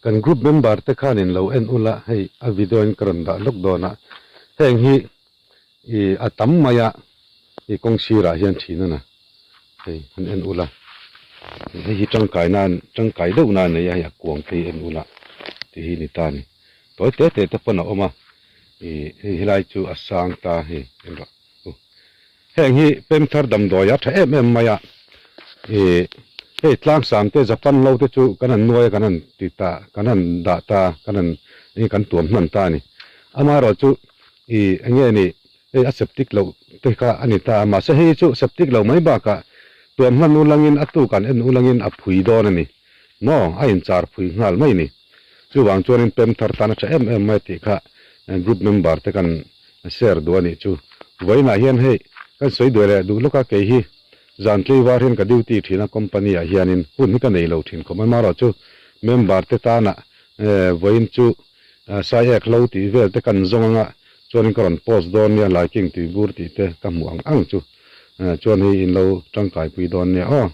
Kan group member te khanin lo en ula hei a video in ka rawn dah lawk dawn a, heng hi ih a tam mai a ih kawng sirah hian thin a na hei han en ula hei hi tangkai nan tangkai deuh na a nei a hei a kuang te hi en ula tih hi ni ta a ni tawi te te te pawn a awm a ih hei helai chu a sang ta hei en rawh u. Heng hi Pemthar damdawi a tha em em mai a, ih hei tlangsam te Japan lo te chu kan han nuai a kan han ti ta kan han dah ta kan han eng kan tuam hman ta a ni. Amaherawh chu ih eng nge ni hei a septic loh te kha a ni ta a, mahse hei chu septic lo mai bakah tuam hman ulangin a tuk an en ulangin a phui dawn a ni maw a inchar phui nghal mai a ni. Chuvang chuanin Pemthar tan a tha em em mai tih kha group member te kan share duh a nih chu. Vawiinah hian hei kan sawi duai leh duh lawk a, kei hi zan tleivar hian ka duty thin a company ah hianin hun hi ka nei lo thin khawp mai. Marawh chu member te tana vawiin chu sai ek hlo tih vel te kan zawng anga chuanin ka rawn post dawn nia liking tui bur tih te ka hmuh ang ang chu chuan hei in lo tangkaipui dawn nia aw.